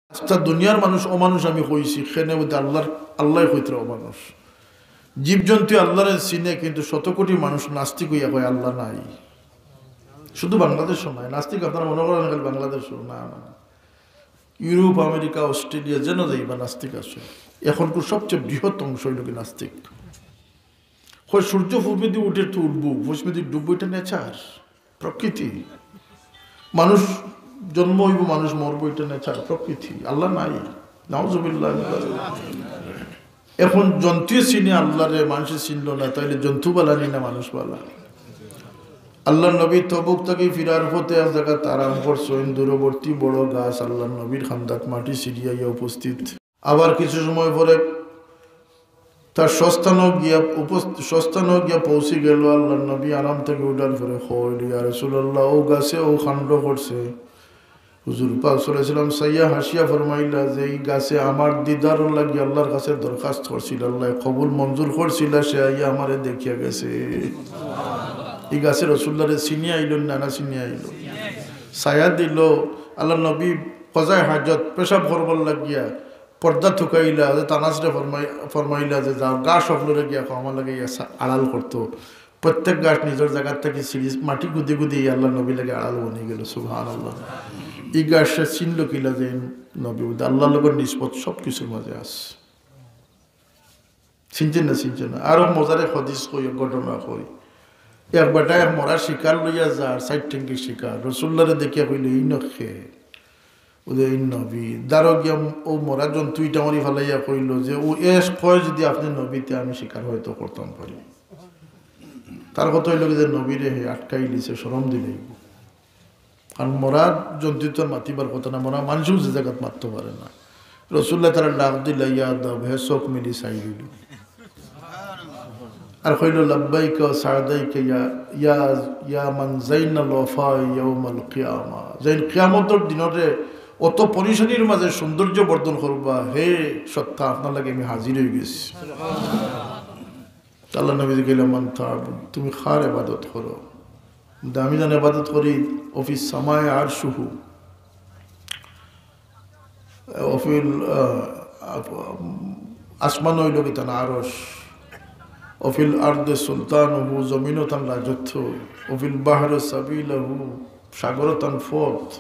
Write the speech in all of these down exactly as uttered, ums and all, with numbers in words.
আস্তা দুনিয়ার মানুষ অমানুষ আমি কইছি, কেনে বুঝতে আল্লাহর, আল্লাহ কইতরা অমানুষ। জীবজন্তু আল্লাহরে চিনে, কিন্তু শত কোটি মানুষ নাস্তিক অইয়া কয় আল্লাহ নাই। শুধু বাংলাদেশো নায় নাস্তিক, আপনারা মনে করেন খালি বাংলাদেশো, না, না, না। ইউরোপ, আমেরিকা, অস্ট্রেলিয়া যেন যাইবা নাস্তিক আছে। এখনকার সবচেয়ে বৃহৎ অংশ অইল কি নাস্তিক। কয় সূর্য পূর্বেদি উঠে তো উঠবো, পশ্চিমেদি ডুববো, এটা নেচার, প্রকৃতি। মানুষ জন্ম অইব, মানুষ মরবো, এটা নেচার, প্রকৃতি। আল্লাহ নাই। নাউজুবিল্লাহ। এখন জন্তুয়ে চিনে আল্লাহরে, মানুষে চিনল না, তাইলে জন্তু বালা নি না মানুষ বালা? আল্লাহর নবী তবুক থাকি ফিরার পথে এক জাগাত আরাম করছইন, দূরবর্তী বড় গাছ, আল্লাহর নবীর কান্দাত মাটি ছিড়িয়া উপস্থিত। আবার কিছু সময় পরে তার স্বস্থানো গিয়া উপস্থ-, স্বস্থানো গিয়া পৌঁছি গেল। আল্লাহর নবী আরাম থাকি উঠার পরে কইল, "ইয়া রাসূলুল্লাহ, ও গাছে ও কাণ্ড করছে।" হুজুর পাক সাল্লাল্লাহু আলাইহি ওয়াসাল্লাম চাইয়া হাসিয়া ফরমাইলা যে, "এই গাছে আমার দিদারর লাগি আল্লাহর কাছে দরখাস্ত করছিল, আল্লাহ কবুল মঞ্জুর করছিল, সে আইয়া আমারে দেখিয়া গেছে।" এই গাছে রাসূলুল্লাহরে চিনিয়া আইল না, না চিনিয়া আইল? ছায়া দিল। আল্লাহর নবী কজায় হাজত, পেশাব করবার লাগিয়া পর্দা তুকাইলা, হযরত আনাসরে ফরমাই-, ফরমাইলা যে, "যাও, গাছ অকলরে গিয়া কও, আমার লাগি ইয়া সা-, আড়াল করতো।" প্রত্যেক গাছ নিজর জাগাত থাকি ছিড়ি, মাটি গুদি গুদি আল্লাহর নবীর লাগি আড়াল বনি গেল। সুবহানাল্লাহ। এই গাছে চিনল কিলা যে নবী, বুঝতে আল্লাহর লগে নিসবত সব কিছুর মাঝে আছে। চিনছেন না, চিনছেন না? আরো মজার এক হাদিস কই, এক ঘটনা কই। এক বেটা এক মরা শিকার লইয়া যার, চাইর ঠেঙ্গি শিকার। রাসূলুল্লাহরে দেখিয়া কইল, "ইনো কে?" বুঝতে, "এই নবী।" দারো গিয়া ও মরা জন্তু ইটা মারি ফালাইয়া কইল যে, "ও এস কয় যদি আপনি নবী, তে আমি শিকার হয়তো করতাম পারি।" তার কথা অইল কি যে নবীরে হে আটকাই দিছে, শরম দিলে। কারণ মরা জন্তু তো মাতিবার কথা না, মরা মানুষও যে জাগাত মাততে পারে না। রাসূলুল্লাহ তারা ডাক দিলা, "ইয়া দব," হে চোখ মিলি চাই দিল। আর কইল, "লাব্বাইকা ওয়া সাদাইকা ইয়া, ইয়া, ইয়া মান জাইনাল ওয়াফা ইয়াউমাল কিয়ামা।" যেইন কিয়ামতর দিনরে অত পরিশানির মাঝে সৌন্দর্য বর্ধন করবা, হে সত্তা, আপনার লাগি আমি হাজির অই গেছি। আল্লাহর নবী কইলা, "মান তা'বুদ, তুমি কার ইবাদত করো?" বলতে, "আমি যান ইবাদত করি, ওয়া ফিস সামাই আরশুহু।" ওয়া ফিল, আহ, আপ-, আসমান অইল কি তান আরশ। ওয়া ফিল আরদে সুলতানুহু, জমিনও তান রাজত্ব। ওয়া ফিল বাহরে সাবিলাহু, সাগরও তান পথ।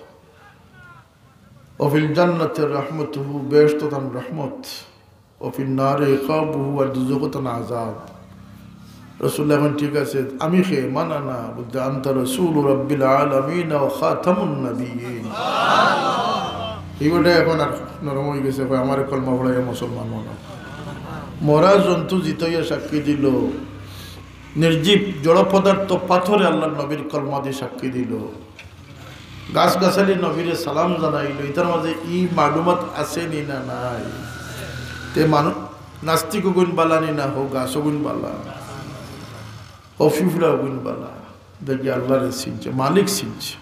ওয়া ফিল জান্নাতে রাহমাতুহু, বেহেশত তান রহমত। ওয়া ফিন নারে ইকাবুহু, আর দুজখও তান আযাব। রাসূলুল্লাহ, "এখন ঠিক আছে, আমি কে, মান আনা?" বলতে, "আনতা রাসূলু রাব্বিল আলামিন ওয়া খাতামুন নাবিয়্যিন।" এই বেটা এখন আর নরম অই গেছে, কয়, "আমারে কলমা পড়াইয়া মুসলমান বানাও।" মরা জন্তু জিতা অইয়া সাক্ষী দিল, নির্জীব জড় পদার্থ পাথরে আল্লাহর নবীর কলমা দি সাক্ষী দিল। গাছ গাছালি নবীরে সালাম জানাইল, ইতার মাঝে ই মালুমাত আছে নি না নাই? তে মানু-, নাস্তিক অগুইন বালা নি না, হো গাছ অগুইন বালা, হো ফিফড়া অগুইন বালা। দেখি আল্লাহরে চিনছে, মালিক চিনছে।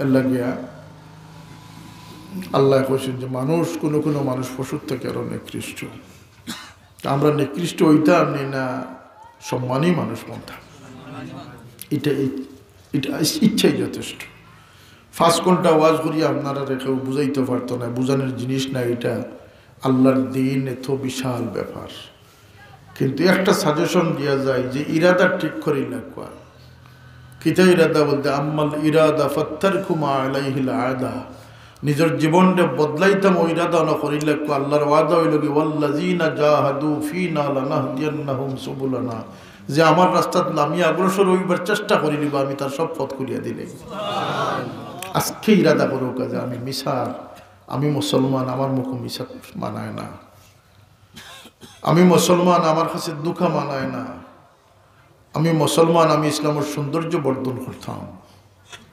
এর লাগিয়া আল্লাহ কইছেন যে মানুষ, কোনো কোনো মানুষ পশুর থেকে আরো নিকৃষ্ট। তা আমরা নিকৃষ্ট অইতাম নি না সম্মানী মানুষ বনতাম? এটা, এটা ইচ্ছাই যথেষ্ট। পাঁচ ঘন্টা ওয়াজ করি আপনারারে কেউ বুঝাইতে পারতো না, বুঝানোর জিনিস না এটা। আল্লাহর দ্বীন এত বিশাল ব্যাপার। কিন্তু একটা সাজেশন দিয়া যায় যে ইরাদা ঠিক করি রাখবা। কিতা ইরাদা বলতে, আম্মাল ইরাদা ফাত্তারকু মা আলাইহিল আদা, নিজর জীবনরে বদলাইতাম, ওই ইরাদা অনো করি লাগবো। আল্লাহর ওয়াদা অইল কি, "ওয়াল্লাযীনা জাহাদু ফীনা লানাহদিয়ান্নাহুম সুবুলানা।" যে আমার রাস্তাত নামিয়া অগ্রসর অইবার চেষ্টা করি নিবা, আমি তার সব পথ খুলিয়া দিলে। আজকে ইরাদা করো কাজে, আমি মিসার, আমি মুসলমান, আমার মুখো মিসা মানায় না। আমি মুসলমান, আমার কাছে ধোঁকা মানায় না। আমি মুসলমান, আমি ইসলামের সৌন্দর্য বর্ধন করতাম।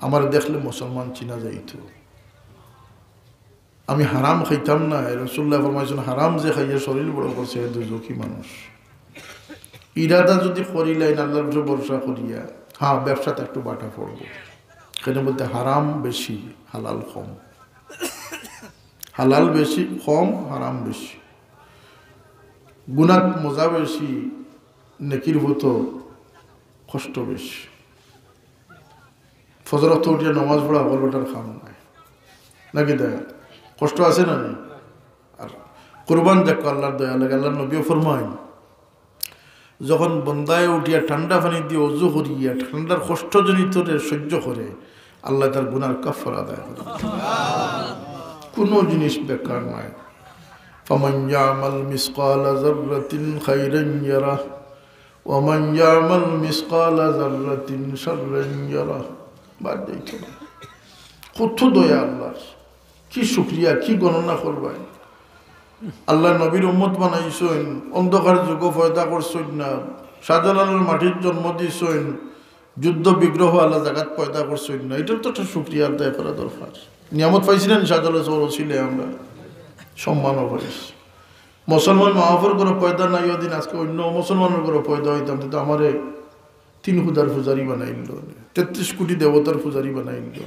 আমার দেখলে মুসলমান চিনা যাইত। আমি হারাম খাইতাম না। রাসূলুল্লাহ ফরমাইছেন, "হারাম যে খাইয়া শরীর বড় করছে, হে দুজখি মানুষ।" ইরাদা যদি করিলাইন আল্লাহর উপরে ভরসা করিয়া, হ্যাঁ, ব্যবসাতে একটু বাটা পড়বো। কেন বলতে, হারাম বেশি, হালাল কম। হালাল বেশি, কম, হারাম বেশি। গুনাত মজা বেশি, নেকির মতো কষ্ট বেশি। ফজর অক্ত উঠিয়া নামাজ পড়া হকল বেটার কাম নায়। নাকি দেয়? কষ্ট আছে না নি? আর কুরবান দেখো, আল্লাহর দয়া লাগে। আল্লাহর নবীও ফরমাইন, যখন বন্দায় উঠিয়া ঠান্ডা পানি দিয়া অজু করিয়া ঠান্ডার কষ্টজনিতরে সহ্য করে, আল্লাহ তার গুনার কাফফারা আদায় করে। কোনো জিনিস বেকার নয়। فمن يعمل مثقال ذرة خيرا يره ومن يعمل مثقال ذرة شرا يره। বাদ দিত না। কত দয়া আল্লাহর, কি শুকরিয়া, কি গণনা করবায়। আল্লাহ নবীর উম্মত বানাইছইন, অন্ধকার যুগো পয়দা করছইন না, শাহজালালর মাটিত জন্ম দিছইন, যুদ্ধ বিগ্রহ আল্লাহ জাগাত পয়দা করছইন না, এটার তো একটা শুকরিয়া আদায় করা দরকার। নিয়ামত পাইছিলেন শাহজালাল সৌর ছিলে আমরা, সম্মানও পাইছি। মুসলমান মা বাপর ঘরো পয়দা নাই, ওদিন আজকে অন্য মুসলমানের ঘরো পয়দা হইতাম, তো আমারে তিন খুদার পূজারি বানাইল, তেত্রিশ কোটি দেবতার পূজারি বানাইল।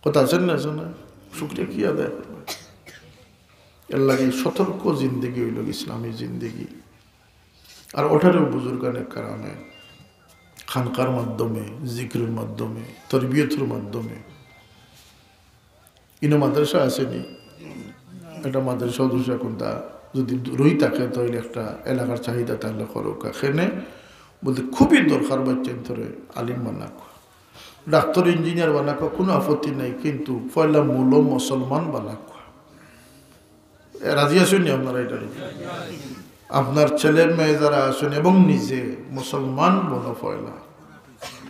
কথা আছেন না, আছে না? শুকরিয়া কি আদায় করবে? এর লাগি সতর্ক জিন্দেগি হইল ইসলামী জিন্দেগি। আর ওটারেও বুজুর্গানে কারামে খানকার মাধ্যমে, জিকিরের মাধ্যমে, তরবিয়তের মাধ্যমে। ইনো মাদ্রাসা আছে নি? একটা মাদ্রাসা দুসরা কোনটা যদি রই থাকে, তাহলে একটা এলাকার চাহিদা তাহলে করুক। এখানে বলতে খুবই দরকার, বাচ্চা তোরে আলিম বানাক, ডাক্তার, ইঞ্জিনিয়ার বানাক, কোনো আপত্তি নাই, কিন্তু পয়লা মূল মুসলমান বানাক। এ, রাজি আছেন নি আপনারা এটার উপরে? আপনার ছেলে মেয়ে যারা আছেন এবং নিজে মুসলমান বনো পয়লা।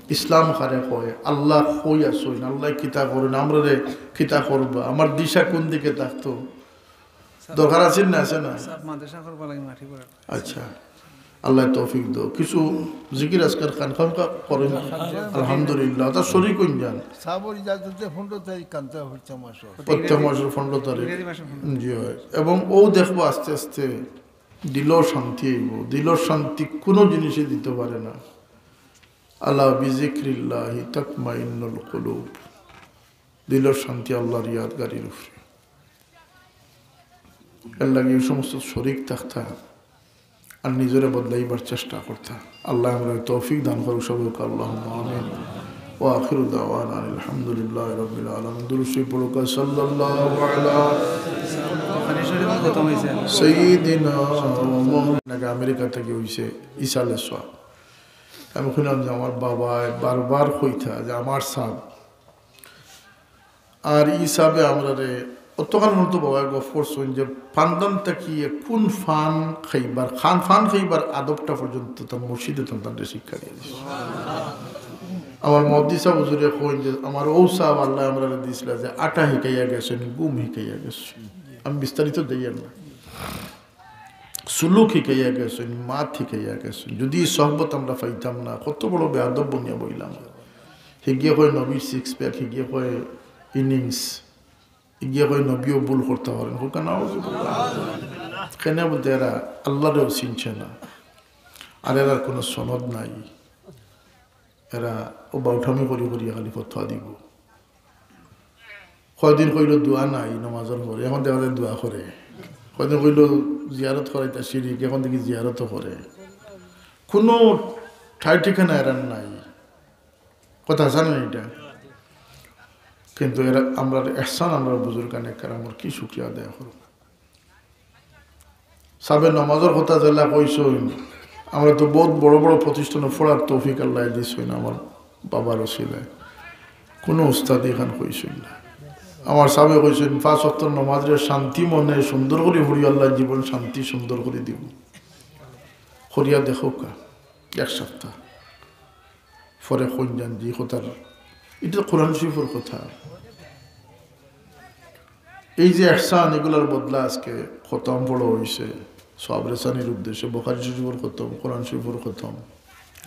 ইসলাম কারে কয়, আল্লাহ কই আছেন, আল্লাহ কিতা করেন, আমরা রে কিতা করবা, আমার দিশা কোন দিকে থাকতো, দরকার আছে না, আছে না? স্যার, মাদ্রাসা করবা লাগে মাটি পড়া। আচ্ছা, আল্লাহ তৌফিক দাও। কিছু জিকির আজকার খান খান করেন, আলহামদুলিল্লাহ। তা শরীর কোন যান? সাবর ইজাজতে পনেরো তারিখ কান্তা হচ্ছে মাসে। প্রত্যেক মাসের পনেরো তারিখ। ইংরেজি মাসের পনেরো। জি হয়। এবং ও দেখবো আস্তে আস্তে দিলও শান্তি হইব। দিলর শান্তি কোনো জিনিসে দিতে পারে না। আলা বিজিক্রিল্লাহি তাতমাইন্নুল কুলুব। দিলর শান্তি আল্লাহর ইয়াদগারির উপরে। এর লাগি এই সমস্ত শরিক থাকতা আর নিজরে বদলাইবার চেষ্টা করতা। আল্লাহ আমরা তৌফিক দান করুক সবাইকে, আল্লাহুম্মা আমিন। ওয়া আখিরু দাওয়ানা আলহামদুলিল্লাহি রাব্বিল আলামিন। দুরূদ শরীফ পড়ুক, সাল্লাল্লাহু আলা বুখারী শরীফ খতম হইছে। সাইয়্যিদিনা ওয়া মাওলানা। আমেরিকা থেকে হইছে ইসালে সওয়াব। আমি শুনলাম যে আমার বাবায় বারবার কইতা যে আমার সাব আর ই সাবে আমরারে অতকাল পর্যন্ত বাবায় গফ করছইন যে পান্দান তাকিয়ে কোন ফান খাইবার, খান ফান খাইবার আদবটা পর্যন্ত তার মুর্শিদে তান তানরে শিক্ষা দিয়া দিছে। আমার মুহাদ্দিস সাব হুজুরে কইন যে আমার ও সাব আল্লাহ আমরারে দিছিলা যে আটা হিকাইয়া গেছইন, গুম হিকাইয়া গেছইন। আমি বিস্তারিত দেই না। সুলুক হিকাইয়া গেছইন, মাত হিকাইয়া গেছইন। যদি ই সহবত আমরা পাইতাম না, কত বড় বেয়াদব বনিয়া বইলাম। হিগিয়ে কয় নবীর সিক্স প্যাক, হিগিয়ে কয় ইনিংস, হিগিয়ে কয় নবীও ভুল করতা পারেন। হোক না, কেনে বলতে এরা আল্লাহরেও চিনছে না, আর এরার কোনো সনদ নাই। এরা ও বাউঠামি করি করি খালি ফতোয়া দিব। কয়দিন কইল দোয়া নাই নামাজর পরে, এখন দেখা যায় দোয়া করে। কয়দিন কইল জিয়ারত করাইতা শিরিক, এখন দেখি জিয়ারতও করে। কোনো ঠাই ঠিকানা এরার নাই। কথা আছে না এটা? কিন্তু এরা আমরা এহসান, আমরা বুজুর্গানে কেরামর কি শুকরিয়া আদায় করব। সাবে নামাজর কথা যেলা কইছইন, আমরা তো বহুত বড় বড় প্রতিষ্ঠানে পড়ার তৌফিক আল্লাহ দিছইন আমার বাবার উসিলায়। কোনো উস্তাদ এখান কইছইন না। আমার সাবে কইছইন, পাঁচ ওয়াক্ত নামাজরে শান্তি মনে সুন্দর করি পড়ি, আল্লাহ জীবন শান্তি সুন্দর করি দিব। করিয়া দেখো কা, এক সপ্তাহ পরে কইন যান যে কথার, এটা তো কোরআন শরীফর কথা। এই যে এহসান, এগুলার বদলা আজকে খতম পড়া হইছে, সওয়াব রেসানির উদ্দেশ্যে বুখারী শরীফর খতম, কোরআন শরীফর খতম,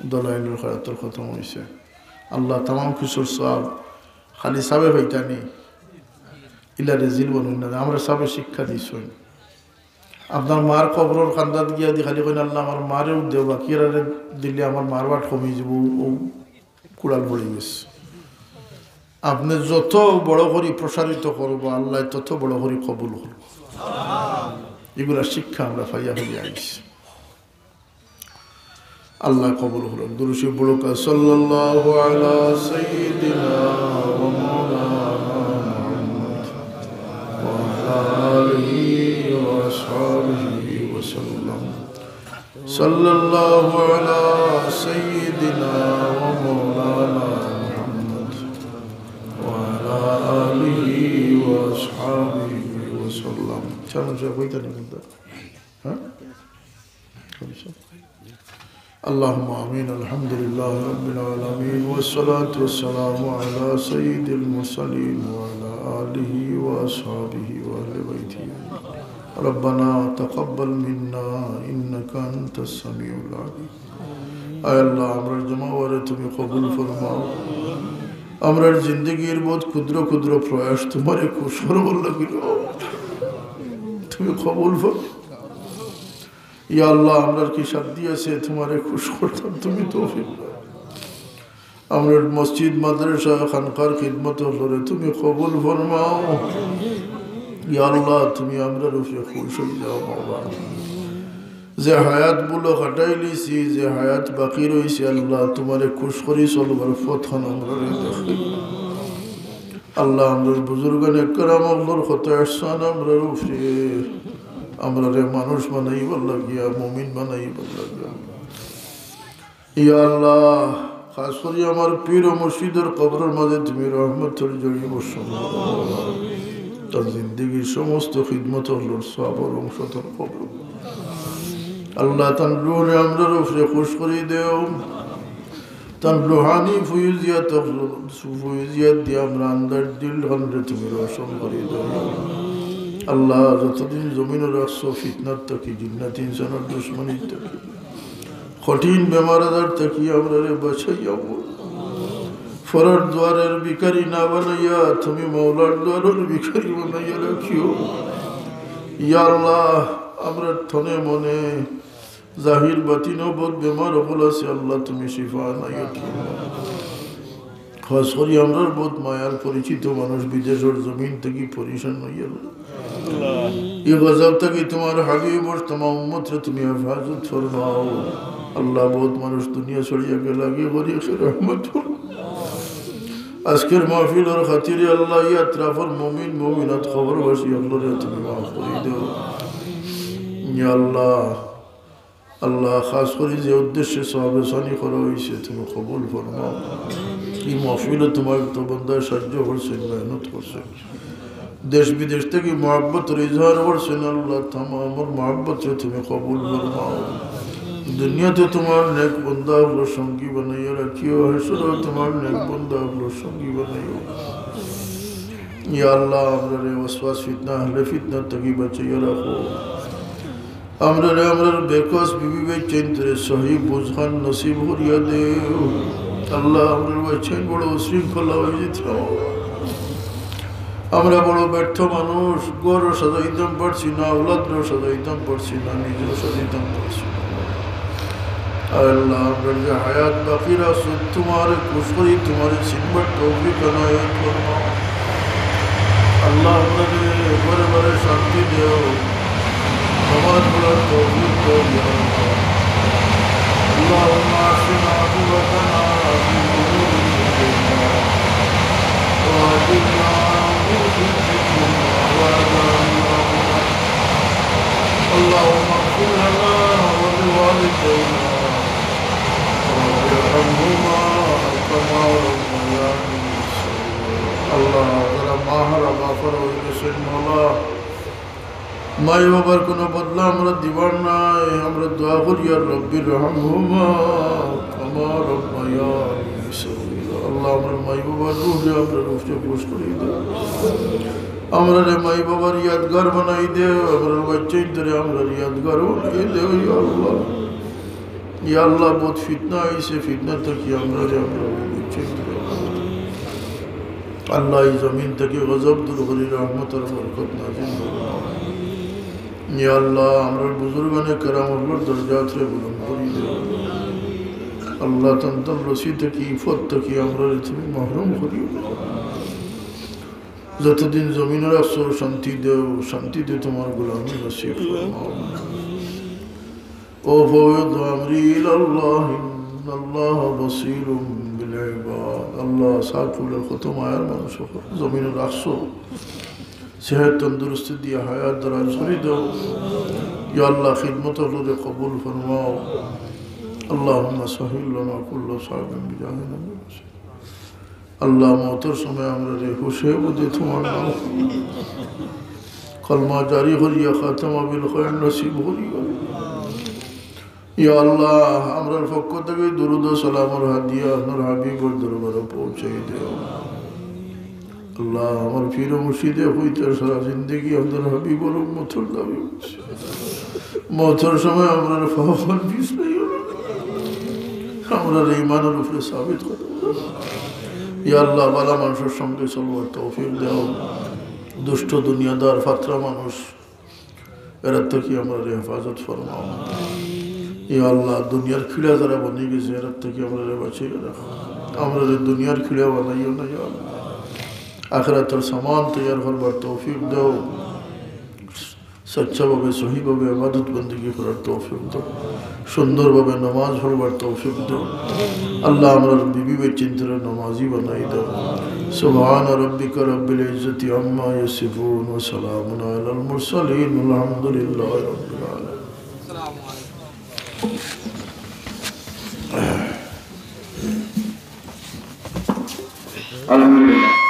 দলাইলুল খায়রাতর খতম হইছে। আল্লাহ তামাম কিছুর সওয়াব খালি সাবে পাইতানি, ইলা রেজিল বনুন না, আমরা সাবে শিক্ষা দিছইন। আপনার মার কবরর কান্দাত গিয়া দি খালি কইন, "আল্লাহ, আমার মারেও দেও, বাকি এরারে দিলে আমার মার বাট কমি যাব।" ও কুড়াল পড়ে গেছে। আপনি যত বড় করি প্রসারিত করবো, আল্লাহ তত বড় করি কবুল করবো। এগুলা শিক্ষা আমরা পাইয়া হইয়া আইছি। আল্লাহ কবুল করুন। দুরূদ শরীফ পড়ুক, সাল্লাল্লাহু আলা সাইয়্যিদিনা ওয়া মাওলানা মুহাম্মদ ওয়া আলা آله وأصحابه وسلم. صلى الله على سيدنا ومولانا محمد وعلى آله وأصحابه وسلم. شنو شو قلت لك أنت؟ ها؟ اللهم آمين. الحمد لله رب العالمين، والصلاة والسلام على سيد المرسلين وعلى آله وأصحابه وأهل بيته. ربنا تقبل منا إنك أنت السميع العليم. আয় আল্লাহ, আমরার জমা অওয়ারে তুমি কবুল ফরমাও। আমরার জিন্দেগির বউত ক্ষুদ্র ক্ষুদ্র প্রয়াস তুমারে খুশ করবার লাগি তুমি কবুল ফরমাও। ইয়া আল্লাহ, আমরার কি সাধ্য আছে তুমারে খুশ করতাম, তুমি তৌফিক দাও। আমরার মসজিদ, মাদ্রাসা, খানকার খিদমত অকলরে তুমি কবুল ফরমাও। ইয়া আল্লাহ, তুমি আমরার উপরে খুশ অই যাও মাওলা। যে হায়াত বুলো কাটাইলিছি, যে হায়াত বাকি রইছে, আল্লাহ তুমারে খুশ করি চলবার পথখান আমরারে দেখাও। আল্লাহ, আমরার বুজুর্গানে কেরাম অকলর কত ইহসান আমরার উপরে, আমরারে মানুষ বানাইবার লাগিয়া, মুমিন বানাইবার লাগিয়া। ইয়া আল্লাহ, খাস করি আমার পীর ও মুর্শিদর কবরর মাঝে তুমি রহমতর ঝড়ি বর্ষণ করো। তান জিন্দেগির সমস্ত খিদমত অকলর সওয়াবর অংশ তান কবর। আল্লাহ, তান রুহরে আমরার উপরে খুশ করি দেও। তান রুহানি ফয়ুজিয়াত, ফয়ুজিয়াত দিয়া আমরার আন্ধার দিলখানরে তুমি রোশন করি দেও। আল্লাহ, যতদিন জমিনো রাখছো, ফিতনার থাকি, জিন্নাত ইনসানর দুশমনির থাকি, কঠিন বেমার আজার থাকি আমরারে বাঁচাইয়া বল। পরর দুয়ারর ভিখারি না বানাইয়া তুমি মাওলার দুয়ারর ভিখারি বানাইয়া রাখিও। ইয়া আল্লাহ, আমরার তনে মনে জাহির বাতিনো বউত বেমার অকল আছে, আল্লাহ তুমি শিফা আনাইও। খাস করি আমরার বউত মায়ার পরিচিত মানুষ বিদেশর জমিন থাকি পেরেশান অইয়া গেল। ই গজব থাকি তুমার হাবিবর তামাম উম্মতরে তুমি হেফাজত ফরমাও। আল্লাহ, বউত মানুষ দুনিয়া ছাড়িয়া গেলাগি করি রহমত করো। আজকের মাহফিলর খাতিরে আল্লাহ, ই আতরাফর মুমিন মুমিনাত কবরবাসী অকলরে তুমি মাফ করি দেও। ইয়া আল্লাহ, আল্লাহ, খাস করি যে উদ্দেশ্যে সওয়াবে সানি করা অইছে, তুমি কবুল ফরমাও। ই মাহফিলো তুমার তো বন্দায় সাহায্য করছইন, মেহনত করছইন, দেশ বিদেশ থাকি মহব্বতর ইজহার করছইন, আল্লাহ, তামামর মহব্বতরে তুমি কবুল ফরমাও। দুনিয়াত তুমার নেক বন্দা অকলর সঙ্গী বানাইয়া রাখিও, হাশরো তুমার নেক বন্দা অকলর সঙ্গী বানাইও। ইয়া আল্লাহ, আমরারে ওয়াসওয়াস ফিতনা, আহলে ফিতনা থাকি বাঁচাইয়া রাখো। আমরারে, আমরার বেকস বিবি বাচ্চাইন্তরে সহি বুঝখান নসিব করিয়া দেও। আল্লাহ, আমরার বাচ্চাইন বড় উশৃঙ্খলা অইযিতা। আমরা বড় ব্যর্থ মানুষ, ঘরও সাজাইতাম পারছি না, আওলাদরেও সাজাইতাম পারছি না, নিজেও সাজাইতাম পারছি না। আয় আল্লাহ, আমরার যে হায়াত বাকি আছে, তুমারে খুশ করি, তুমারে চিনবার তৌফিক এনায়েত ফরমাও। আল্লাহ, আমরারে ঘরে ঘরে শান্তি দেও, নামাজ পড়ার তৌফিক দেও, ইয়া আল্লাহ। اللهم أحسن عاقبتنا في الأمور كلها وأجرنا من خزي الدنيا وعذاب الآخرة. اللهم اغفر لنا ولوالدينا رب ارحمهما كما ربياني صغيرا. আল্লাহ, যারা মা হারা বাপ হারা অই গেছইন, মাওলা, মাই বাবার কোনো বদলা আমরা দিবার নায়। আমরা দোয়া করি, ইয়া রব্বি ইরহামহুমা কামা রাব্বায়ানি সগীরা। আল্লাহ, আমরার মাই বাবার রুহরে আমরার উপরে খুশ করি দেও। আমরারে মাই বাবার ইয়াদগার বানাই দেও, আমরার বাচ্চাইন্তরে আমরার ইয়াদগার বানাই দেও, ইয়া আল্লাহ। ইয়া আল্লাহ, বউত ফিতনা আইছে, ফিতনা থাকি আমরারে, আমরার বাচ্চাইন্তরে। আল্লাহ, ই জমিন থাকি গজব দূর করি, রহমতর বরকত নাজিল করো। ইয়া আল্লাহ, আমরার বুজুর্গানে কেরাম অকলর দরজাতরে বুলন্দ করি দেও। আল্লাহ, তান তান রুজি থাকি, ইফত থাকি আমরারে তুমি মাহরুম করিও না। যতদিন জমিনো রাখছো, শান্তি দেও, শান্তিতে তুমার গোলামি নসিব ফরমাও। أفوض أمري إلى الله إن الله بصير بالعباد. আল্লাহ, সাত ফুলের কত মায়ার মানুষ অকল জমিনো রাখছো। সেহত তন্দুরুস্তি দিয়া হায়াত দারাজ করি দেও। ইয়া আল্লাহ, খিদমত অকলরে কবুল ফরমাও। اللهم سهل لنا كل صعب بجاه النبي। আল্লাহ, মউতর সময় আমরারে হুশে বুঝে তুমার নাম কলমা জারি করিয়া খাতেমা বিল খাইর নসিব করিও। ইয়া আল্লাহ, আমরার পক্ষ থাকি দুরুদ ও সালামর হাদিয়া আপনার হাবিবর দরবারো পৌঁছাই দেও। আল্লাহ, আমার পীর ও মুর্শিদে কইতা সারা জিন্দেগি আপনার হাবিবর উম্মতর দাবি করছি। মউতর সময় আমরার পাও পিছলাইও না। আমরারে ইমানর উপরে সাবিত করো। ইয়া আল্লাহ, ভালা মানুষর সঙ্গে চলবার তৌফিক দেও। দুষ্ট দুনিয়াদার ফাতরা মানুষ, এরার থাকি আমরারে হেফাজত ফরমাও। ইয়া আল্লাহ, দুনিয়ার কিড়া যারা বনি গেছে, এরার থাকি আমরারে বাঁচাইয়া রাখো। আমরারে দুনিয়ার কিড়া বানাইও না, ইয়া আল্লাহ। আখিরাতর সামান তৈয়ার করবার তৌফিক দেও। সচ্চাভাবে, সহিভাবে ইবাদত বন্দেগি করার তৌফিক দেও। সুন্দরভাবে নামাজ পড়বার তৌফিক দেও। আল্লাহ, আমরার বিবি বাচ্চাইন্তরে নামাজি বানাই দেও। سبحان ربك رب العزة عما يصفون وسلام على المرسلين والحمد لله رب العالمين. الحمد لله.